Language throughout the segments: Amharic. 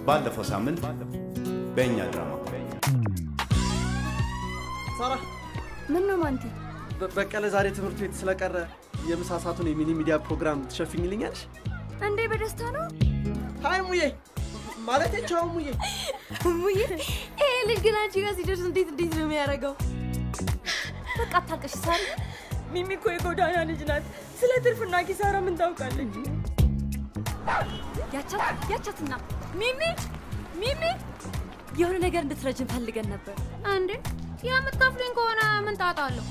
ባለፈው ሳምንት በእኛ ድራማ ሳራ ምን ነው ማንቲ? በቀለ ዛሬ ትምህርት ቤት ስለቀረ የምሳ ሰዓቱን የ mini media ፕሮግራም ትሸፍኝልኛለሽ? እንዴ በደስታ ነው። Hi ሙዬ፣ ማለቴ ቻው ሙዬ። ሙዬ ይሄ ልጅ ግን አንቺ ጋር ሲደርስ እንዴት እንዴት ነው የሚያደርገው? በቃ አታልቅሽ ሳሪ። ሚሚ እኮ የጎዳና ልጅ ናት። ስለ ትርፍና ኪሳራ ምን ታውቃለች? ያቻት ያቻትና ሚሚ ሚሚ የሆነ ነገር እንድትረጅን ፈልገን ነበር። እንዴ የምትከፍሉኝ ከሆነ ምን ጣጣ አለው?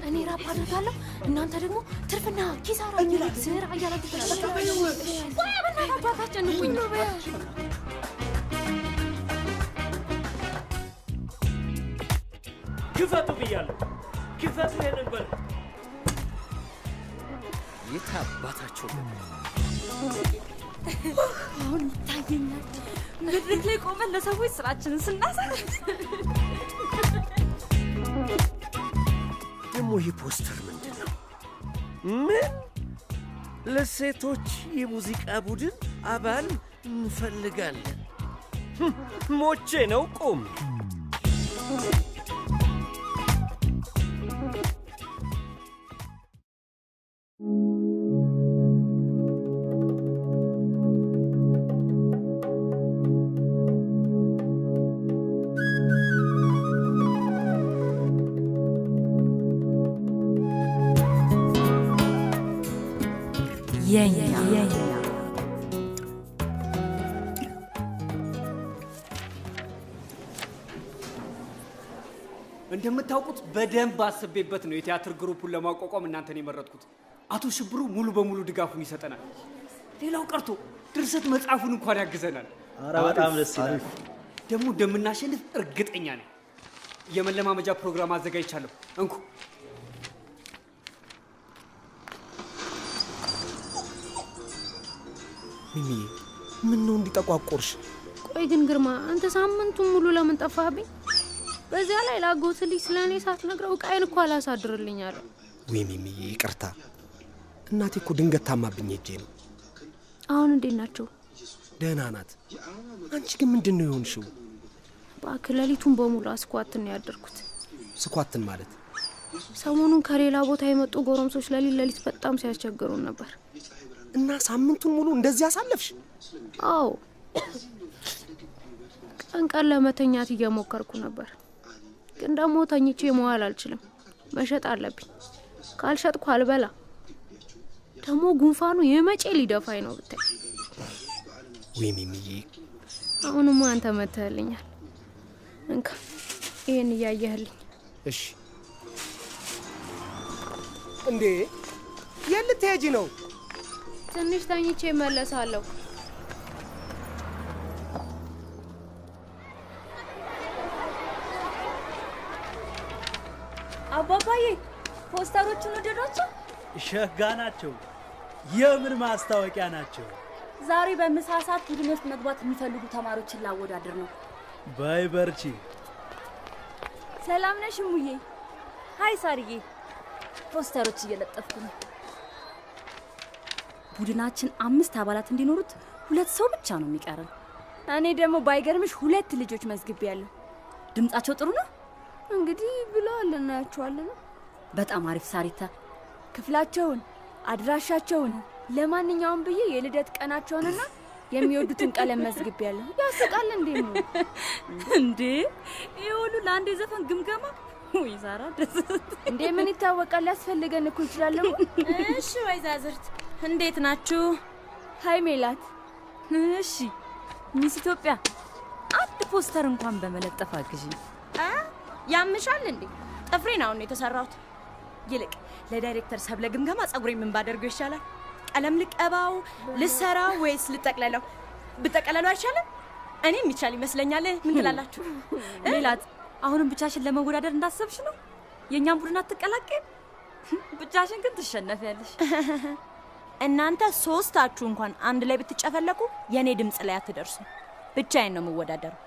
እኔ ራፕ አደርጋለሁ፣ እናንተ ደግሞ ትርፍና ኪሳራ ስራ እያላችሁ ትላላችሁ። ቆይ በእናታችሁ አታስጨንቁኝ። ክፈቱ ብያለሁ። ክፈቱ ይሄንን በር። የት አባታቸው ገቡ? አሁን ይታየኛል። መድረክ ላይ ቆመን ለሰዎች ስራችንን ስናሳይ ደግሞ ይህ ፖስተር ምንድን ነው? ምን ለሴቶች የሙዚቃ ቡድን አባል እንፈልጋለን። ሞቼ ነው ቆም። የኛ እንደምታውቁት በደንብ አስቤበት ነው የቲያትር group ኡን ለማቋቋም እናንተን የመረጥኩት። አቶ ሽብሩ ሙሉ በሙሉ ድጋፉን ይሰጠናል። ሌላው ቀርቶ ድርሰት መጽሐፉን እንኳን ያግዘናል። ኧረ በጣም ደስ ይላል። ደግሞ እንደምናሸንፍ እርግጠኛ ነኝ። የመለማመጃ ፕሮግራም አዘጋጅቻለሁ። እንኩ ሚሚ፣ ምን ነው እንዲጠቋቆርሽ? ቆይ ግን ግርማ፣ አንተ ሳምንቱን ሙሉ ለምን ጠፋህብኝ? በዚያ ላይ ላጎት ልጅ ስለ እኔ ሳትነግረው ዕቃዬን እኮ አላሳድርልኝ አለ። ወይ ሚሚዬ፣ ይቅርታ። እናቴ እኮ ድንገት ታማብኝ ሄጄ ነው። አሁን እንዴት ናቸው? ደህና ናት። አንቺ ግን ምንድን ነው የሆንሽው? እባክህ ሌሊቱን በሙሉ አስኳትን ነው ያደርኩት። ስኳትን ማለት? ሰሞኑን ከሌላ ቦታ የመጡ ጎረምሶች ሌሊት ሌሊት በጣም ሲያስቸግሩን ነበር። እና ሳምንቱን ሙሉ እንደዚህ አሳለፍሽ? አዎ፣ ቀን ቀን ለመተኛት እየሞከርኩ ነበር፣ ግን ደግሞ ተኝቼ መዋል አልችልም። መሸጥ አለብኝ። ካልሸጥኩ አልበላ። ደግሞ ጉንፋኑ የመጬ ሊደፋኝ ነው ብታይ። ወይ ሚሚዬ፣ አሁንማ አንተ መተህልኛል። እንካ ይሄን እያየህልኝ። እሺ። እንዴ የት ልትሄጂ ነው? ትንሽ ተኝቼ እመለሳለሁ። አባባዬ ፖስተሮቹን ወደዷቸው? ሸጋ ናቸው። የምን ማስታወቂያ ናቸው? ዛሬ በምሳ ሰዓት ቡድን ውስጥ መግባት የሚፈልጉ ተማሪዎችን ላወዳድር ነው። በይ በርቺ። ሰላም ነሽ እሙዬ? Hi ሳርዬ፣ ፖስተሮች እየለጠፍኩ ነው። ቡድናችን 5 አባላት እንዲኖሩት 2 ሰው ብቻ ነው የሚቀረን። እኔ ደግሞ ባይገርምሽ 2 ልጆች መዝግቤያለሁ። ድምጻቸው ጥሩ ነው። እንግዲህ ብለዋል፣ እናያቸዋለን። በጣም አሪፍ ሳሪታ። ክፍላቸውን፣ አድራሻቸውን፣ ለማንኛውም ብዬ የልደት ቀናቸውንና የሚወዱትን ቀለም መዝግቤያለሁ። ያስቃል እንዴ ነው እንዴ? ይሄ ሁሉ ለአንድ የዘፈን ግምገማ? ወይ ሳራ ደስ እንዴ! ምን ይታወቃል፣ ያስፈልገን እኮ ይችላል። እሺ ወይዛዝርት እንዴት ናችሁ? Hi ሜላት። እሺ Miss ኢትዮጵያ፣ አንድ ፖስተር እንኳን በመለጠፍ አግዢኝ። ያምሻል እንዴ? ጥፍሬን አሁን ነው የተሰራሁት። ይልቅ ለዳይሬክተር ሰብለ ግምገማ ፀጉሬን ምን ባደርገው ይሻላል? ቀለም ልቀባው፣ ልሰራው ወይስ ልጠቅለለው? ብጠቀለለው አይሻልም? እኔም ይቻል ይመስለኛል። ምን ትላላችሁ? ሜላት፣ አሁንም ብቻሽን ለመወዳደር እንዳሰብሽ ነው? የኛን ቡድን አትቀላቀይም? ብቻሽን ግን ትሸነፊያለሽ። እናንተ ሶስታችሁ እንኳን አንድ ላይ ብትጨፈለቁ የኔ ድምጽ ላይ አትደርሱ። ብቻዬን ነው የምወዳደረው።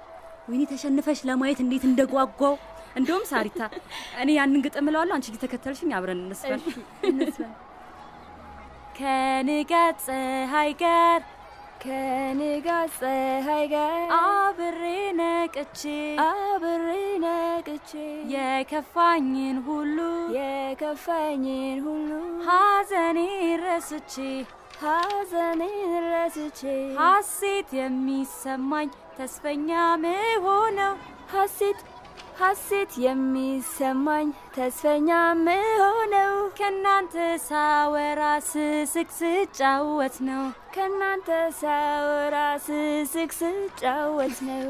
ወይኔ ተሸንፈሽ ለማየት እንዴት እንደጓጓው። እንደውም ሳሪታ፣ እኔ ያንን ግጥም እለዋለሁ፣ አንቺ እየተከተልሽኝ አብረን እንስፈን። ከንጋት ፀሐይ ጋር ከንጋት ፀሐይ ጋር አብሬ ነቅቼ አብሬ ነቅቼ የከፋኝን ሁሉ የከፋኝን ሁሉ ሐዘኔን ረስቼ ሐዘኔን ረስቼ ሐሴት የሚሰማኝ ተስፈኛ ምሆነው ሐሴት ሐሴት የሚሰማኝ ተስፈኛ ምሆነው ከናንተ ሳወራ ስስቅ ስጫወት ነው። ከናንተ ሳወራ ስስቅ ስጫወት ነው።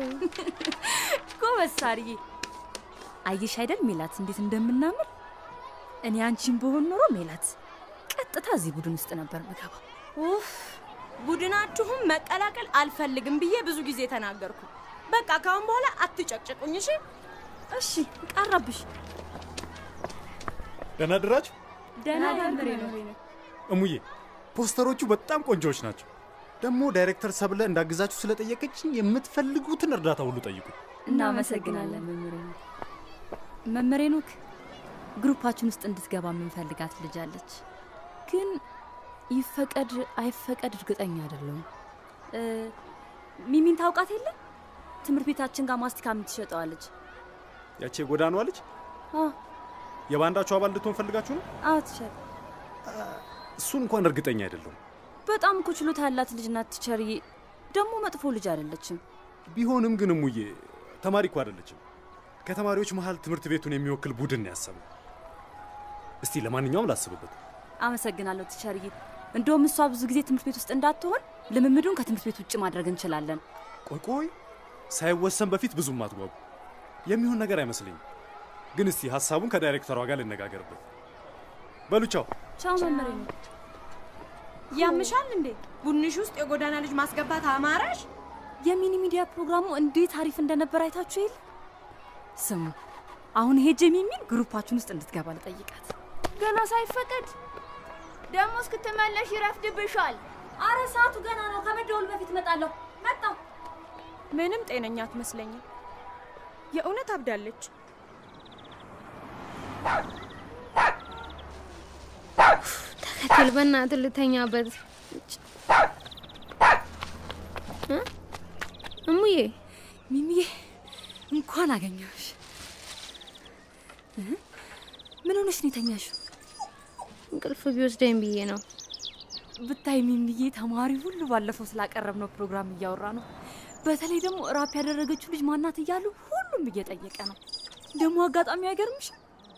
ጎበዝ ሳርዬ፣ አየሽ አይደል ሜላት እንዴት እንደምናምር። እኔ አንቺን ብሆን ኖሮ ሜላት ቀጥታ እዚህ ቡድን ውስጥ ነበር ምገባው። ኡፍ፣ ቡድናችሁም መቀላቀል አልፈልግም ብዬ ብዙ ጊዜ ተናገርኩ። በቃ ካሁን በኋላ አትጨቅጭቁኝ እሺ? እሺ፣ ቀረብሽ። ደህና አደራችሁ? ደህና መምህሬ ነው። እሙዬ፣ ፖስተሮቹ በጣም ቆንጆዎች ናቸው። ደግሞ ዳይሬክተር ሰብለ እንዳግዛችሁ ስለጠየቀችኝ የምትፈልጉትን እርዳታ ሁሉ ጠይቁ። እናመሰግናለን መምህሬ ነው። መምህሬ ኖክ፣ ግሩፓችን ውስጥ እንድትገባ የምንፈልጋት ልጅ አለች። ግን ይፈቀድ አይፈቀድ እርግጠኛ አይደለሁም። ሚሚን ታውቃት የለ? ትምህርት ቤታችን ጋር ማስቲካ የምትሸጠዋለች። ያቺ የጎዳናዋ ልጅ? አዎ። የባንዳችሁ አባል እንድትሆን ፈልጋችሁ ነው? አዎ teacher። እሱን እንኳን እርግጠኛ አይደለሁም። በጣም እኮ ችሎታ ያላት ልጅ ናት teacher ዬ። ደግሞ መጥፎ ልጅ አይደለችም። ቢሆንም ግን እሙዬ ተማሪ እኮ አይደለችም። ከተማሪዎች መሀል ትምህርት ቤቱን የሚወክል ቡድን ነው ያሰበው። እስቲ ለማንኛውም ላስብበት። አመሰግናለሁ teacher ዬ። እንደውም እሷ ብዙ ጊዜ ትምህርት ቤት ውስጥ እንዳትሆን ልምምዱን ከትምህርት ቤት ውጭ ማድረግ እንችላለን። ቆይ ቆይ፣ ሳይወሰን በፊት ብዙም አትጓጉ። የሚሆን ነገር አይመስለኝም። ግን እስቲ ሀሳቡን ከዳይሬክተሯ ጋር ልነጋገርበት። በሉ ቻው። ቻው መምህሬ ነው። ያምሻል እንዴ? ቡድንሽ ውስጥ የጎዳና ልጅ ማስገባት አማረሽ? የሚኒ ሚዲያ ፕሮግራሙ እንዴት አሪፍ እንደነበር አይታችሁ የለ? ስሙ፣ አሁን ሄጄ ሚሚን ግሩፓችን ውስጥ እንድትገባ ልጠይቃት። ገና ሳይፈቀድ ደግሞ እስክትመለሽ ይረፍድብሻል። አረ ሰዓቱ ገና ነው። ከመደወሉ በፊት እመጣለሁ። መጣሁ። ምንም ጤነኛ አትመስለኝም። የእውነት አብዳለች። ተከተል፣ በእናትህ ልተኛበት። እሙዬ፣ ሚሚዬ እንኳን አገኘሁሽ። ምን ሆነሽ ነው የተኛሽው? እንቅልፍ ቢወስደኝ ብዬ ነው። ብታይ ሚሚዬ፣ ተማሪ ሁሉ ባለፈው ስላቀረብነው ፕሮግራም እያወራ ነው። በተለይ ደግሞ ራፕ ያደረገችው ልጅ ማናት እያሉ ሁሉም እየጠየቀ ነው። ደግሞ አጋጣሚ አይገርምሽ?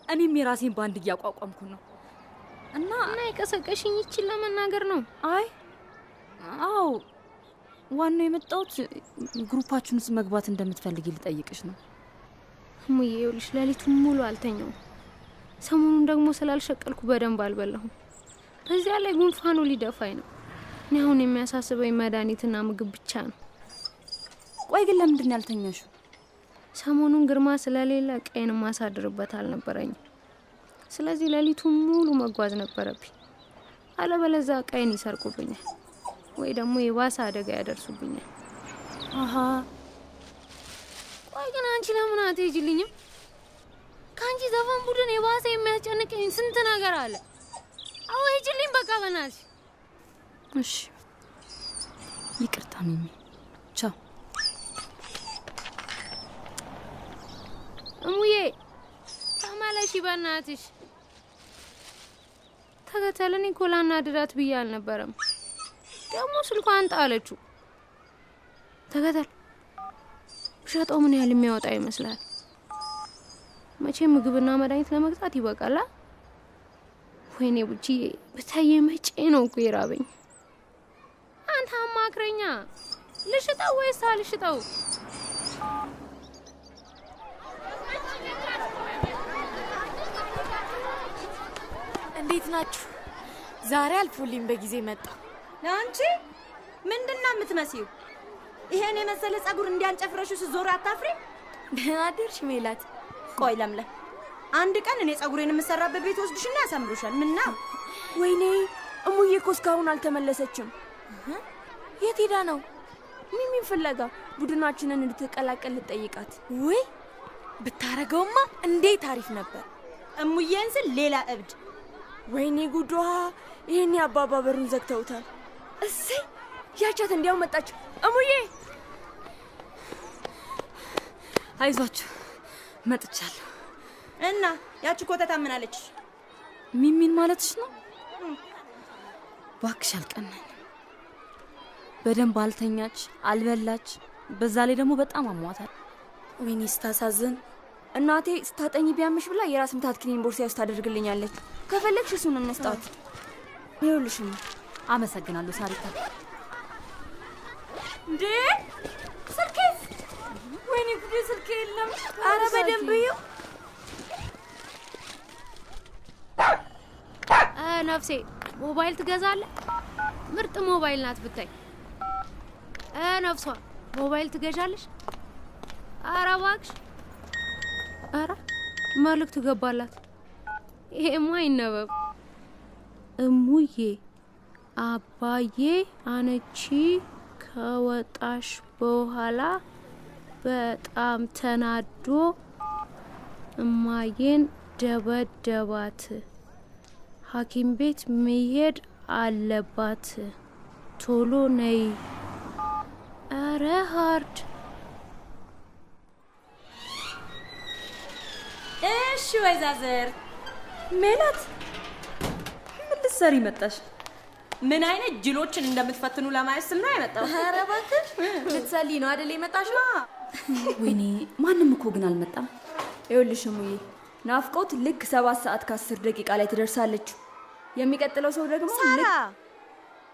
እኔም የራሴን ባንድ እያቋቋምኩ ነው። እና የቀሰቀሽኝ ይችን ለመናገር ነው? አይ አዎ፣ ዋናው የመጣሁት ግሩፓችን ውስጥ መግባት እንደምትፈልጊ ልጠይቅሽ ነው። እሙዬ፣ ይኸውልሽ ሌሊቱን ሙሉ አልተኛውም። ሰሞኑን ደግሞ ስላልሸቀልኩ በደንብ አልበላሁም። በዚያ ላይ ጉንፋኑ ሊደፋኝ ነው። እኔ አሁን የሚያሳስበኝ መድኃኒትና ምግብ ብቻ ነው። ቆይ ግን ለምንድን ነው ያልተኛሽው? ሰሞኑን ግርማ ስለሌለ ቀይን ማሳድርበት አልነበረኝም። ስለዚህ ሌሊቱን ሙሉ መጓዝ ነበረብኝ። አለበለዚያ ቀይን ይሰርቁብኛል ወይ ደግሞ የባሰ አደጋ ያደርሱብኛል። አሃ። ቆይ ግን አንቺ ለምን አትሄጂልኝም? ከአንቺ ዘፈን ቡድን የባሰ የሚያስጨንቀኝ ስንት ነገር አለ። አዎ ሂጂልኝ በቃ በናትሽ። እሺ ይቅርታ ሚሚ። ቻው እሙዬ፣ ተመለሺ በናትሽ። ተከተል። እኔ እኮ ላናድዳት ብዬ አልነበረም። ደግሞ ስልኳን ጣለችው። ተከተል። ብሸጠው ምን ያህል የሚያወጣ ይመስላል? መቼም ምግብና መድኃኒት ለመግዛት ይበቃላ። ወይኔ ቡቺዬ፣ ብታዬ መቼ ነው እኮ የራበኝ። አንተ አማክረኛ፣ ልሽጠው ወይስ አልሽጠው? እንዴት ናችሁ? ዛሬ አልፎልኝ በጊዜ መጣ። አንቺ ምንድነው የምትመስዪው? ይሄን የመሰለ ጸጉር እንዲያንጨፍረሽው ስትዞሪ አታፍሪ? ደህና አደርሽ ሜላት። ቆይ ለምለም፣ አንድ ቀን እኔ ጸጉሬን የምሰራበት ቤት ወስድሽና ያሳምሩሻል። ምነው? ወይኔ እሙዬ እኮ እስካሁን አልተመለሰችም። የት ሄዳ ነው? ሚሚን ፍለጋ ቡድናችንን እንድትቀላቀል ልጠይቃት። ውይ ብታረገውማ እንዴት አሪፍ ነበር። እሙዬን ስል ሌላ እብድ። ወይኔ ጉዷ! ይሄኔ አባባ በሩን ዘግተውታል። እሰይ ያቺ አየቻት፣ እንዲያው መጣች። እሙዬ አይዟችሁ መጥቻለሁ። እና ያቺ ኮተታ ምን አለች? ሚሚን ማለትሽ ነው? እባክሽ አልቀናኝም። በደንብ አልተኛች፣ አልበላች፣ በዛ ላይ ደግሞ በጣም አሟታል። ወይኔ ስታሳዝን። እናቴ ስታጠኝ ቢያምሽ ብላ የራስ ምታት ክኒን ቦርሳ ውስጥ ታደርግልኛለች። ከፈለግሽ እሱን እንስጣት። ይኸውልሽም። አመሰግናለሁ ሳሪታ። እንዴ ስልኬስ? ወይኔ ጉዴ ስልኬ የለም። አረ በደንብ ይኸው። ነፍሴ ሞባይል ትገዛለህ? ምርጥ ሞባይል ናት ብታይ። ነፍሷ ሞባይል ትገዣለሽ? ኧረ እባክሽ። ኧረ መልእክት ገባላት። ይሄማ ይነበብ። እሙዬ አባዬ አንቺ ከወጣሽ በኋላ በጣም ተናዶ እማዬን ደበደባት። ሐኪም ቤት መሄድ አለባት። ቶሎ ነይ። ኧረ hard። እሺ ወይዛዝር ሜላት ምን ልትሰሪ መጣሽ? ምን አይነት ጅሎችን እንደምትፈትኑ ለማየት ስል ነው የመጣሁት። ኧረ እባክሽ ልትሰሊ ነው አይደል የመጣሽው? ወይኔ ማንም እኮ ግን አልመጣም። ይኸውልሽ እሙዬ ናፍቆት ልክ 7:10 ላይ ትደርሳለች። የሚቀጥለው ሰው ደግሞ ሳራ።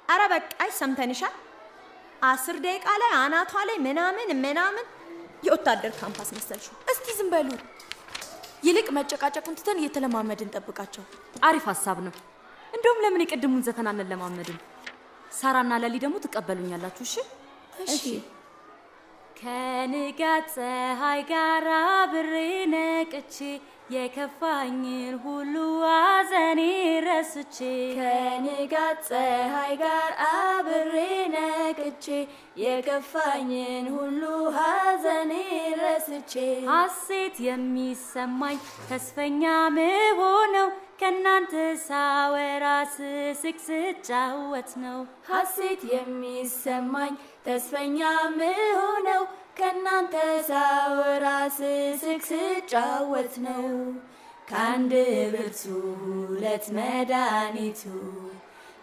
ኧረ በቃሽ ሰምተንሻል። 10 ደቂቃ ላይ አናቷ ላይ ምናምን ምናምን የወታደር ካምፓስ መሰልሽው። እስቲ ዝም በሉ። ይልቅ መጨቃጨቁን ትተን እየተለማመድን ጠብቃቸው። አሪፍ ሀሳብ ነው። እንደውም ለምን የቅድሙን ዘፈን አንለማመድም? ሳራና ለሊ ደግሞ ትቀበሉኛላችሁ። እሺ እሺ። ከንጋት ፀሐይ ጋር አብሬ ነቅቼ የከፋኝን ሁሉ ሐዘኔ ረስቼ ከንጋት ፀሐይ ጋር አብሬ ነቅቼ የከፋኝን ሁሉ ሐዘኔ ረስቼ ሐሴት የሚሰማኝ ተስፈኛ ምሆነው ከናንተ ሳወራ ስስቅ ስጫወት ነው። ሐሴት የሚሰማኝ ተስፈኛ ምሆነው ከናንተ ሳወራ ስስቅ ስጫወት ነው። ከአንድ ብርቱ ሁለት መድኃኒቱ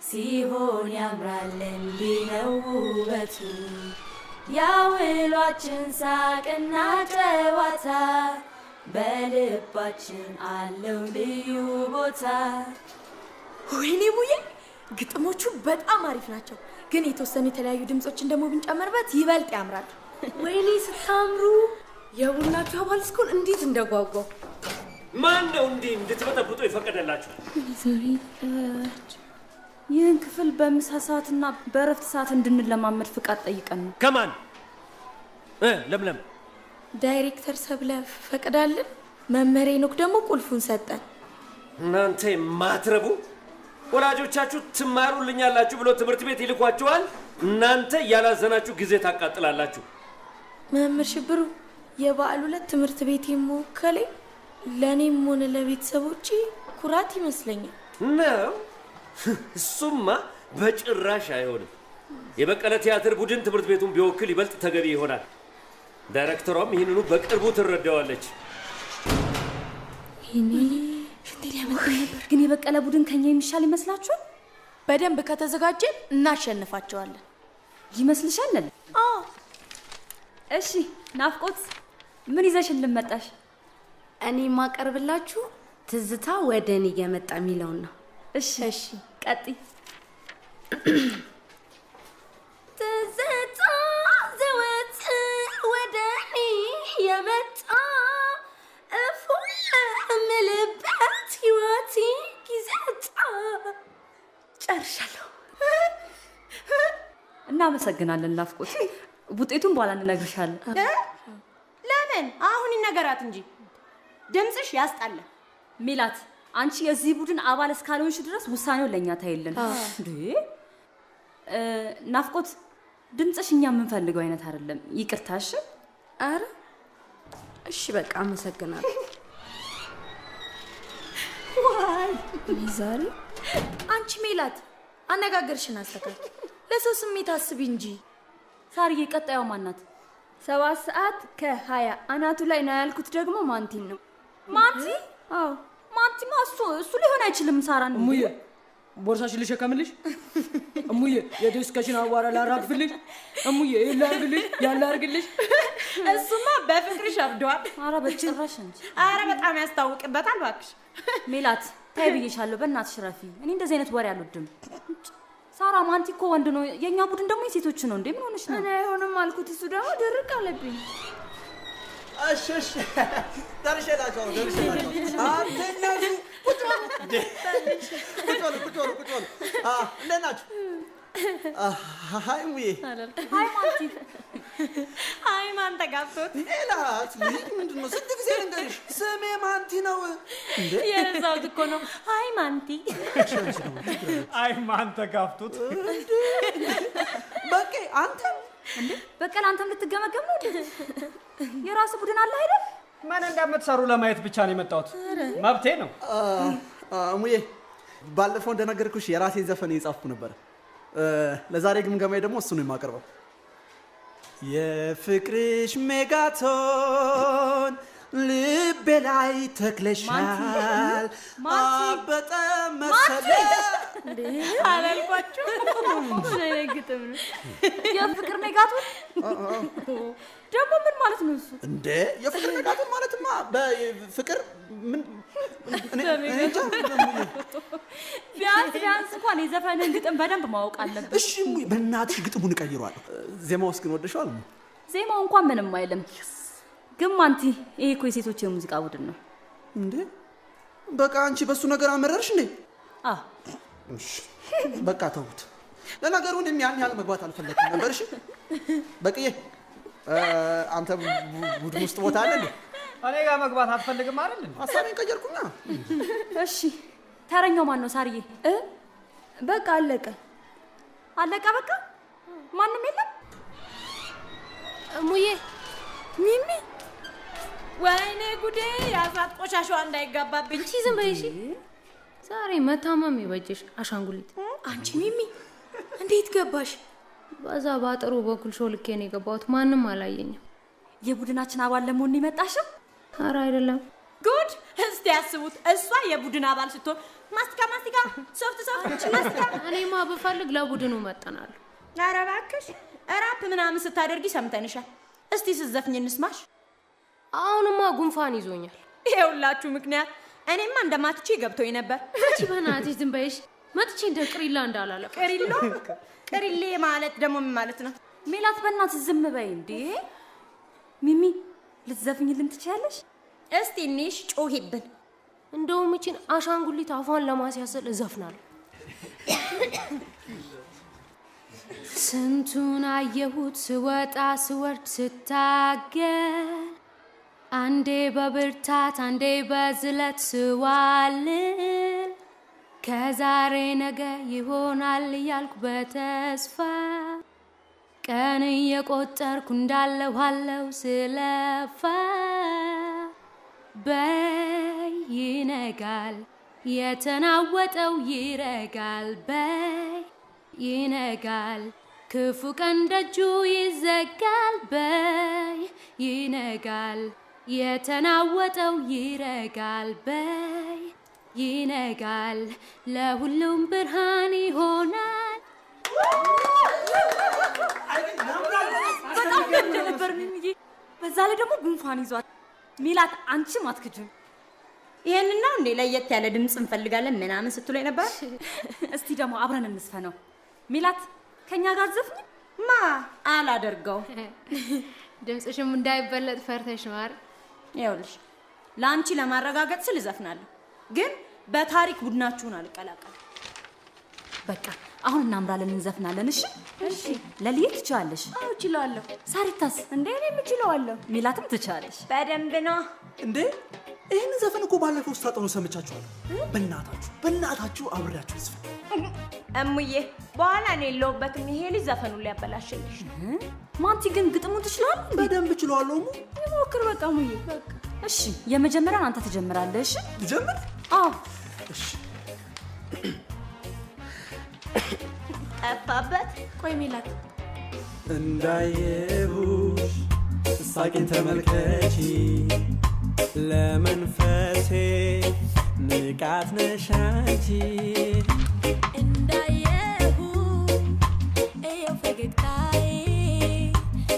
ሲሆን ያምራል እንዲህ ነው ውበቱ። ያውሏችን ሳቅና ጨዋታ በልባችን አለው ልዩ ቦታ። ወይኔ ሙዬ ግጥሞቹ በጣም አሪፍ ናቸው፣ ግን የተወሰኑ የተለያዩ ድምጾችን ደግሞ ብንጨምርበት ይበልጥ ያምራል። ወይኔ ስታምሩ! የቡናችሁ አባል እስኮን እንዴት እንደጓጓው። ማን ነው እንዲህ እንድትበጠብጡ የፈቀደላችሁ? ይህን ክፍል በምሳ ሰዓትና በእረፍት ሰዓት እንድንለማመድ ፍቃድ ጠይቀን ነው። ከማን? ለምለም ዳይሬክተር ሰብለ ፈቅዳልን። መምህር ሄኖክ ደግሞ ቁልፉን ሰጠን። እናንተ የማትረቡ ወላጆቻችሁ ትማሩልኛላችሁ ብሎ ትምህርት ቤት ይልኳችኋል። እናንተ ያላዘናችሁ ጊዜ ታቃጥላላችሁ። መምህር ሽብሩ የበዓል ዕለት ትምህርት ቤት መወከሌ ለእኔም ሆነ ለቤተሰቦቼ ኩራት ይመስለኛል። ነው እሱማ በጭራሽ አይሆንም። የበቀለ ቲያትር ቡድን ትምህርት ቤቱን ቢወክል ይበልጥ ተገቢ ይሆናል። ዳይሬክተሯም ይህንኑ በቅርቡ ትረዳዋለች። ግን የበቀለ ቡድን ከኛ የሚሻል ይመስላችኋል? በደንብ ከተዘጋጀን እናሸንፋቸዋለን። ይመስልሻል? አዎ። እሺ ናፍቆት ምን ይዘሽልን መጣሽ? እኔ ማቀርብላችሁ ትዝታ ወደ እኔ እየመጣ የሚለውን ነው። እሺ እሺ፣ ቀጥይ። ትዝታ ዘወትር ወደ እኔ የመጣ እፎይ የምልበት ህይወቴ ጊዜ አጣ። ጨርሻለሁ። እናመሰግናለን ናፍቆት። ውጤቱን በኋላ እንነግርሻለን። ለምን አሁን ይነገራት እንጂ ድምፅሽ ያስጣለ። ሜላት አንቺ የዚህ ቡድን አባል እስካልሆንሽ ድረስ ውሳኔው ለኛ ታይልን። እንዴ ናፍቆት ድምፅሽ እኛ የምንፈልገው አይነት አይደለም። ይቅርታሽ። አረ እሺ በቃ አመሰግናለሁ። ዋይ ዛሬ አንቺ ሜላት አነጋገርሽን አስተካክል። ለሰው ስሜት አስቢ እንጂ። ሳርዬ፣ ቀጣዩ ማናት? 7:20 አናቱ ላይ ነው ያልኩት ደግሞ ማንቲን ነው። ማንቲ? አዎ ማንቲማ እሱ ሊሆን አይችልም። ሳራን እሙዬ ቦርሳሽን ልሸከምልሽ? እሙዬ የዴስክሽን አቧራ ላራግፍልሽ? እሙዬ ይሄን ላርግልሽ? ያን ላርግልሽ? እሱማ በፍቅርሽ አብደዋል። ኧረ በጭራሽ እንጂ። ኧረ በጣም ያስታውቅበታል እባክሽ። ሜላት ታይ ብዬሻለሁ፣ በእናትሽ ረፊ። እኔ እንደዚህ አይነት ወሬ አልወድም። ሳራ ማንቲ እኮ ወንድ ነው፣ የኛ ቡድን ደግሞ የሴቶች ነው። እንዴ ምን ሆነሽ ነው? እኔ አይሆንም አልኩት፣ እሱ ደግሞ ድርቅ አለብኝ። እሺ እሺ፣ ደርሼላችኋለሁ ደርሼላችኋለሁ። አንተ እነሱ ቁጭ በሉ ቁጭ በሉ ቁጭ በሉ ቁጭ በሉ። እንዴት ናችሁ? Hi እሙዬ። Hi ማንቲ። አይ ማን ተጋብቶት? ሜላት ምንድን ነው? ስንት ጊዜ ልንገርሽ? ስሜ ማንቲ ነው። እንዴ የረሳሁት እኮ ነው። Hi ማንቲ። አይ ማን ተጋፍቶት? በቃ አንተም እንዴ በቀል፣ አንተም ልትገመገም ነው እንዴ? የራስ ቡድን አለ አይደል? ምን እንደምትሰሩ ለማየት ብቻ ነው የመጣሁት። መብቴ ነው። እሙዬ ባለፈው እንደነገርኩሽ የራሴን ዘፈን እየጻፍኩ ነበር። ለዛሬ ግምገማዬ ደግሞ እሱ ነው የማቀርበው። የፍቅርሽ ሜጋቶን ልቤ ላይ ተክለሻል፣ አበጠ መሰለ። አላልኳችሁ? ምን አይነት ግጥም ነው? የፍቅር ሜጋቶን ደግሞ ምን ማለት ነው እሱ? እንዴ የፍቅር ሜጋቶን ማለትማ በፍቅር ምን እኔ እንጃ። ቢያንስ ቢያንስ እንኳን የዘፈንን ግጥም በደንብ ማወቅ አለብን። እሺ እሙዬ በእናትሽ ግጥሙን እቀይረዋለሁ። ዜማውስ ግን ወደሽዋል? ዜማው እንኳን ምንም አይልም። ግን ማንቲ ይሄ እኮ የሴቶች የሙዚቃ ቡድን ነው። እንዴ በቃ አንቺ በሱ ነገር አመረርሽ እንዴ? አዎ እሺ በቃ ተውት። ለነገሩ እኔም ያን ያህል መግባት አልፈለግኩም ነበር። እሺ በቅዬ አንተ ቡድን ውስጥ ቦታ አለ እንዴ? እኔ ጋር መግባት አትፈልግም አይደል? ሀሳቤን ቀየርኩና። እሺ ተረኛው ማን ነው? ሳርዬ። በቃ አለቀ አለቀ። በቃ ማንም የለም። እሙዬ ሚሚ፣ ወይኔ ጉዴ! ያዛት ቆሻሻዋ እንዳይጋባብኝ። አንቺ ዝም በይ እሺ። ዛሬ መታመም ይበጅሽ አሻንጉሊት። አንቺ ሚሚ እንዴት ገባሽ? በዛ ባጥሩ በኩል ሾልኬ ነው የገባሁት። ማንም አላየኝም። የቡድናችን አባል ለመሆን የመጣሽው? ኧረ አይደለም። ጉድ! እስቲ ያስቡት፣ እሷ የቡድን አባል ስትሆን ማስቲካ ማስቲካ፣ ሶፍት ሶፍት፣ ማስቲካ። እኔማ ብፈልግ ለቡድኑ መጠናለሁ። ኧረ እባክሽ ራፕ ምናምን ስታደርጊ ሰምተንሻል። እስቲ ስትዘፍኝ እንስማሽ። አሁንማ ጉንፋን ይዞኛል። ይኸውላችሁ ምክንያት እኔማ እንደማትቼ ገብቶኝ ነበር። አንቺ በእናትሽ ዝም በይሽ። መጥቼ እንደ ቅሪላ እንዳላለፍ። ቅሪሎ ቅሪሌ ማለት ደግሞ ምን ማለት ነው? ሜላት በእናትሽ ዝም በይ እንዴ። ሚሚ ልትዘፍኝልን ትችያለሽ? እስቲ እኒሽ ጮሂብን። እንደውም ይቺን አሻንጉሊት አፏን ለማስያሰል እዘፍናለሁ። ስንቱን አየሁት ስወጣ ስወርድ ስታገል፣ አንዴ በብርታት አንዴ በዝለት ስዋልል፣ ከዛሬ ነገ ይሆናል እያልኩ በተስፋ ቀን እየቆጠርኩ እንዳለሁ አለው ስለፋ፣ በይ ይነጋል የተናወጠው ይረጋል፣ በይ ይነጋል ክፉ ቀን ደጁ ይዘጋል፣ በይ ይነጋል የተናወጠው ይረጋል፣ በይ ይነጋል ለሁሉም ብርሃን ይሆናል። በጣም ቆንጆ ነበር ሚሚዬ። በዛ ላይ ደግሞ ጉንፋን ይዟል። ሜላት አንቺም አትክጂም። ይሄንን ነው እንዴ ለየት ያለ ድምፅ እንፈልጋለን ምናምን ስትሉ ነበር? እስቲ ደግሞ አብረን እንስፈነው። ሜላት ከኛ ጋር ዘፍኝ። ማ አላደርገው። ድምፅሽም እንዳይበለጥ ፈርተሽ ነው አይደል? ይኸውልሽ ለአንቺ ለማረጋገጥ ስል እዘፍናለሁ፣ ግን በታሪክ ቡድናችሁን አልቀላቀልም። በቃ አሁን እናምራለን፣ እንዘፍናለን። እሺ እሺ። ለልዬ ትችላለሽ? አዎ እችላለሁ። ሳሪታስ? እንዴ እኔም እችለዋለሁ። ሜላትም ትችላለሽ። በደንብ ነው። እንዴ ይህን ዘፈን እኮ ባለፈው ስታጠኑ ሰምቻችኋለሁ። በእናታችሁ በእናታችሁ አብሬያችሁ ልዝፈን። እሙዬ በኋላ እኔ የለሁበትም። ይሄ ልጅ ዘፈኑን ሊያበላሽልሽ። ማንቲ ግን ግጥሙ ትችላለህ? በደንብ እችለዋለሁ። እሙ ሞክር። በቃ እሙዬ። እሺ የመጀመሪያውን አንተ ትጀምራለህ። እሺ ልጀምር? አዎ። እሺ። ጠፋበት። ቆይ ሜላት፣ እንዳየሁሽ ሳቂን ተመልከቺ፣ ለመንፈሴ ንቃት ነሽ አንቺ። እንዳየሁ እየው ፈገግታዬ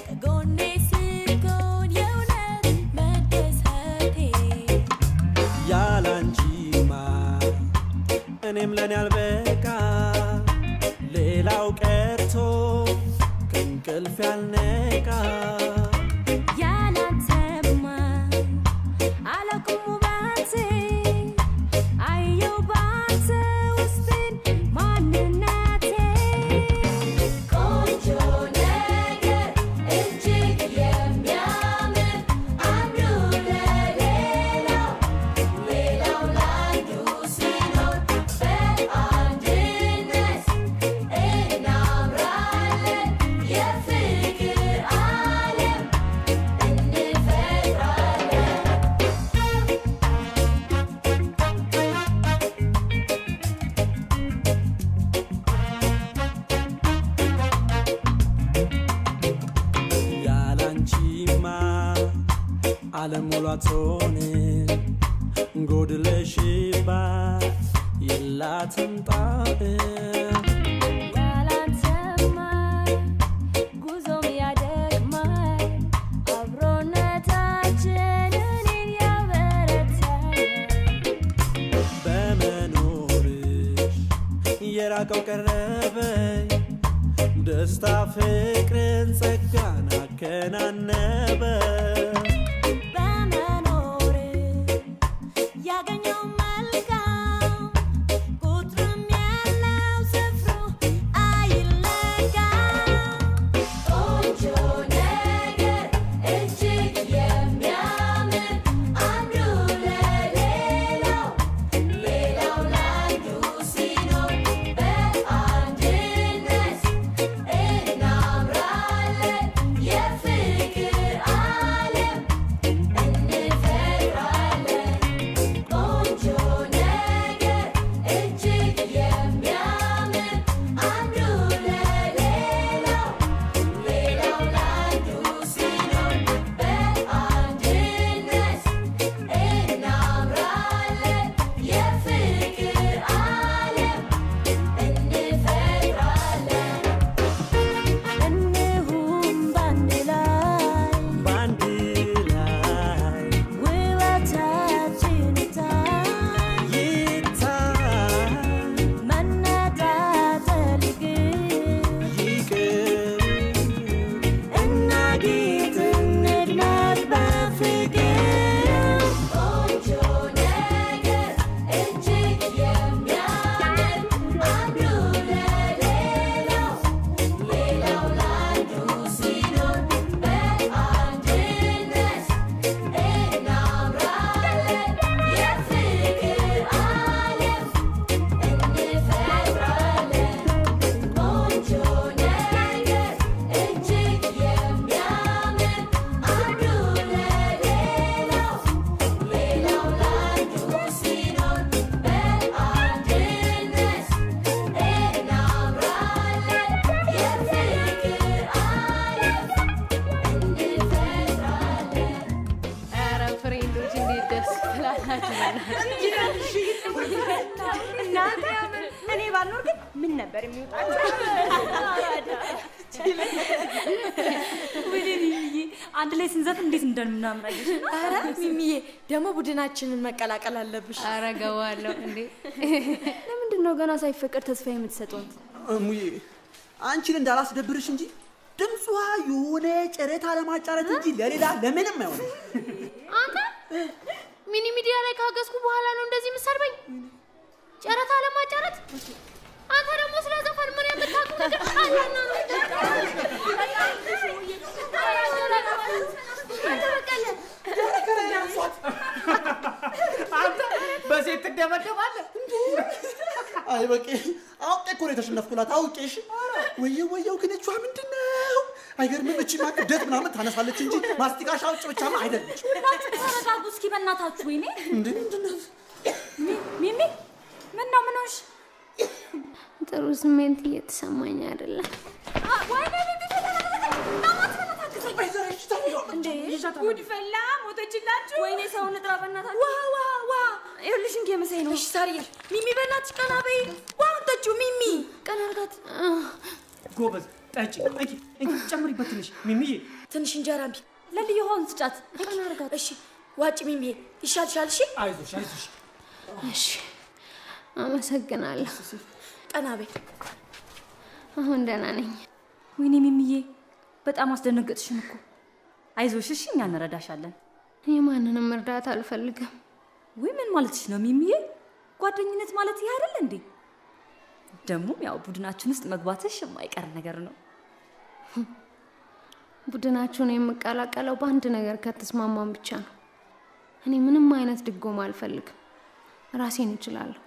ከጎኔ ስትሆን የእውነት መደሰቴ። ያላንቺማ እኔም ለኔ አልበቃ፣ ሌላው ቀርቶ ከእንቅልፍ ያልነቃ። ያላንተማ አላውቅም ውበቴ፣ አየው ባንተ ውስጤን ማንነቴ። ቆንጆ ነገር እጅግ የሚያምር፣ አንዱ ለሌላው ሌላው ለአንዱ ሲኖር በአንድነት እናምራለን፣ የፍቅር ዓለም እንፈጥራለን። ያላንቺማ ዓለም ሙሉ አትሆንም፣ ጎድለሽባት የላትም ጣዕም። ያላንተማ ጉዞም ያደክማል፣ አብሮነታችን እኔን ያበረታል። በመኖርሽ የራቀው ቀረበኝ፣ ደስታ ፍቅርን ጸጋን አከናነበ። በመኖር ያገኘው መልካም ቁጥርም ያለው ስፍሩ አይለካም። ቆንጆ ነገር እጅግ የሚያምር፣ አንዱ ለሌላው ሌላው ለአንዱ ሲኖር በአንድነት እናምራለን፣ የፍቅር ዓለም እንፈጥራለን። ቆንጆ ነገር እጅግ የሚያምር፣ አንዱ ለሌላው ሌላው ለአንዱ ሲኖር በአንድነት እናምራለን፣ የፍቅር ዓለም እንፈጥራለን። እንሁን ባንድ ላይ፣ በአንድ ላይ፣ ውበታችን ይታይ፣ ይታይ፣ መነጣጠል ይቅር፣ ይቅር፣ እናጊጥ እንድመቅ በፍቅር። ቆንጆ ነገር እጅግ የሚያምር፣ አንዱ ለሌላው ሌላው ለአንዱ ሲኖር በአንድነት እናምራለን፣ የፍቅር ዓለም እንፈጥራለን። ቆንጆ ነገር እጅግ የሚያምር፣ አንዱ ለሌላው ሌላው ለአንዱ ሲኖር በአንድነት እናምራለን፣ የፍቅር ዓለም እንፈጥራለን። ኧረ friend ኦች እንዴት ደስ ትላላችሁ! እናንተ እኔ ባልኖር ግን ምን ነበር የሚወጣችሁ? ወይኔ ሚሚዬ፣ አንድ ላይ ስንዘፍን እንዴት እንደምናምር አየሽ? ኧረ ሚሚዬ ደግሞ ቡድናችንን መቀላቀል አለብሽ። ኧረ ገባለሁ እንዴ! ለምንድን ነው ገና ሳይፈቀድ ተስፋ የምትሰጡት? እሙዬ አንቺን እንዳላስደብርሽ እንጂ ድምጿ የሆነ ጨረታ ለማጫረት እንጂ ለሌላ ለምንም አይሆንም። አንተ ሚኒ ሚዲያ ላይ ካገዝኩ በኋላ ነው እንደዚህ የምትሰድበኝ? ጨረታ ለማጫረት? አንተ ደግሞ ስለ ዘፈን ምን የምታውቀው ነገር አለና ነው? አንተ በቀለ አንተ በሴት ትደበደባለህ። አይ በቄ አውቄ እኮ ነው የተሸነፍኩላት። አውቄ እሺ። ወየው ወየው፣ ግን እጇ ምንድን ነው? አይገርምም? እቺማ ክብደት ምናምን ታነሳለች እንጂ ማስቲካሽ አውጭ ብቻማ አይደለች። ሁላችሁ ተረጋጉ እስኪ በእናታችሁ። ወይኔ እንዴ ምንድን ነው? ሚሚ ምን ነው ምን ሆንሽ? ጥሩ ስሜት እየተሰማኝ አይደለም። ጉድ ፈላ፣ ሞተችላችሁ። ወይኔ ሰው ንጥራ በእናታችሁ። ውሃ ውሃ ውሃ! ይኸውልሽ እንኪ የመሳይ ነው። እሺ ሳርዬ፣ ሚሚ በእናትሽ ቀና በይ። ውሃውን ጠጪው ሚሚ፣ ቀና አድርጋት። ጎበዝ ጠጪ። እንኪ እንኪ ጨምሪበት ትንሽ ሚሚዬ። ትንሽ እንጀራ እምቢ። ለልዩ ውሃውን ስጫት። ቀና አድርጋት። እሺ ዋጭ ሚሚዬ፣ ይሻልሻል። እሺ አይዞሽ አይዞሽ። እሺ አመሰግናለሁ። ቀና በይ። አሁን ደህና ነኝ። ወይኔ ሚሚዬ በጣም አስደነገጥሽን እኮ። አይዞሽ እሺ፣ እኛ እንረዳሻለን። የማንንም እርዳታ አልፈልግም። ወይ ምን ማለትሽ ነው ሚሚዬ? ጓደኝነት ማለት ይህ አይደል እንዴ? ደግሞም ያው ቡድናችን ውስጥ መግባትሽ የማይቀር ነገር ነው። ቡድናችሁን የምቀላቀለው በአንድ ነገር ከተስማማን ብቻ ነው። እኔ ምንም አይነት ድጎማ አልፈልግም። ራሴን እችላለሁ።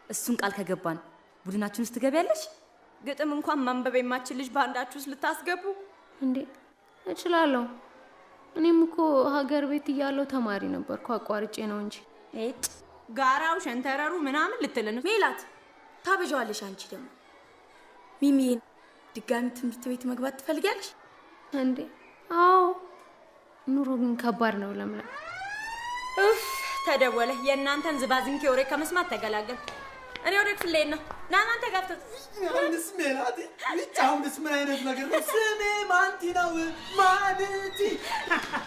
እሱን ቃል ከገባን ቡድናችን ውስጥ ትገቢያለሽ? ግጥም እንኳን ማንበብ የማችል ልጅ በአንዳችሁ ውስጥ ልታስገቡ እንዴ? እችላለሁ። እኔም እኮ ሀገር ቤት እያለሁ ተማሪ ነበርኩ። አቋርጬ ነው እንጂ። እጭ ጋራው ሸንተረሩ ምናምን ልትልን ሜላት ታበዣዋለሽ። አንቺ ደግሞ ሚሚዬን ድጋሚ ትምህርት ቤት መግባት ትፈልጊያለሽ እንዴ? አዎ። ኑሮ ግን ከባድ ነው ለምለም። ኡፍ ተደወለ። የእናንተን ዝባዝንኬ ወሬ ከመስማት ተገላገል። እኔ ወደ ክፍል ልሄድ ነው። ና እናንተ ጋፍተት። አሁንስ ሜላት ይህች አሁንስ ምን አይነት ነገር ነው? ስሜ ማንቲ ነው ማንቲ።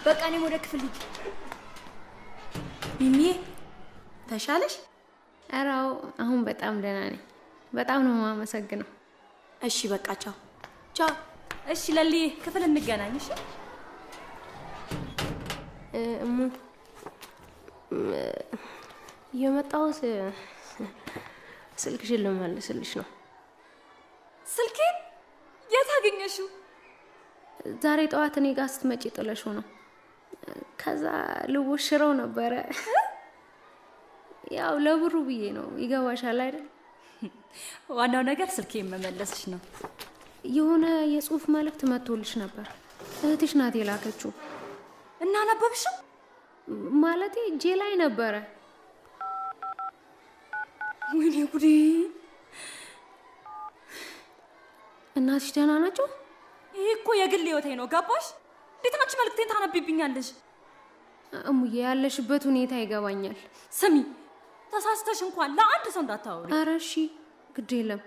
በቃ እኔም ወደ ክፍል ልሂድ። ሚሚዬ ተሻለሽ? ኧረ አዎ፣ አሁን በጣም ደህና ነኝ። በጣም ነው የማመሰግነው። እሺ በቃ ቻው ቻው። እሺ ለልዬ፣ ክፍል እንገናኝ። እሺ እሙ፣ የመጣሁት ስልክሽን ልመልስልሽ ነው። ስልኬን የት አገኘሽው? ዛሬ ጠዋት እኔ ጋር ስትመጪ ጥለሽው ነው። ከዛ ልወሽረው ነበረ። ያው ለብሩ ብዬ ነው። ይገባሻል አይደል? ዋናው ነገር ስልኬን መመለስሽ ነው። የሆነ የጽሁፍ መልእክት መጥቶልሽ ነበር። እህትሽ ናት የላከችው። እና አነበብሽው? ማለቴ እጄ ላይ ነበረ። ወይኔ ጉዴ! እናትሽ ደህና ናቸው? ይሄ እኮ የግል ህይወቴ ነው፣ ገባሽ? እንዴት አንቺ መልእክቴን ታነቢብኛለሽ? እሙዬ፣ ያለሽበት ሁኔታ ይገባኛል። ስሚ፣ ተሳስተሽ እንኳን ለአንድ ሰው እንዳታወሪ። ኧረ እሺ፣ ግድ የለም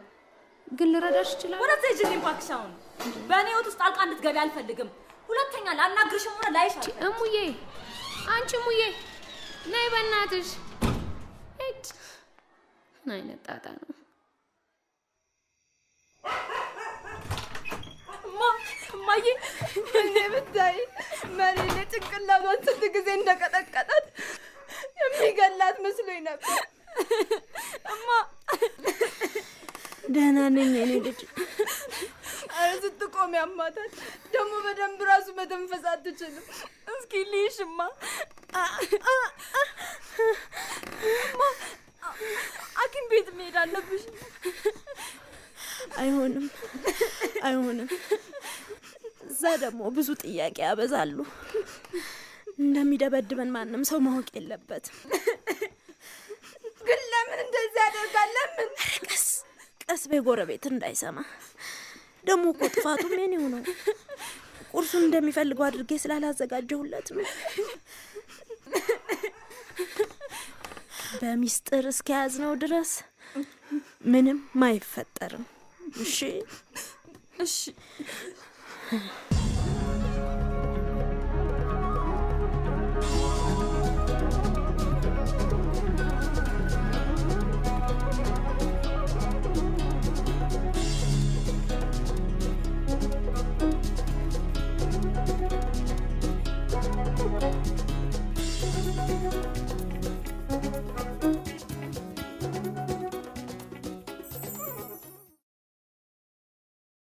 ግን ልረዳሽ እችላለሁ። ወደዛ ሂጂልኝ እባክሽ። አሁን በእኔ ህይወት ውስጥ ጣልቃ እንድትገቢ አልፈልግም። ሁለተኛ ላናግርሽም ሆነ ላይሽ አልፈልግም። እሙዬ፣ አንቺ እሙዬ፣ ነይ በእናትሽ። ሂድ። ምን አይነት ጣጣ ነው? እማ እማዬ፣ እኔ ብታይ መሬት ላይ ጭንቅላቷን ስንት ጊዜ እንደቀጠቀጣት የሚገላት መስሎኝ ነበር። እማ ደህና ነኝ የኔ ልጅ። ኧረ ስትቆም ያማታል። ደግሞ በደንብ ራሱ መተንፈስ አትችልም። እስኪ ልይሽ እማ። እማ ሐኪም ቤት መሄድ አለብሽ። አይሆንም አይሆንም። እዛ ደግሞ ብዙ ጥያቄ ያበዛሉ። እንደሚደበድበን ማንም ሰው ማወቅ የለበትም። ግን ለምን እንደዚህ ያደርጋል? ለምን? ቀስ ቀስ በይ፣ ጎረቤት እንዳይሰማ። ደግሞ እኮ ጥፋቱም የኔው ነው። ቁርሱን እንደሚፈልገው አድርጌ ስላላዘጋጀሁለት ነው። በሚስጥር እስከያዝነው ድረስ ምንም አይፈጠርም። እሺ እሺ።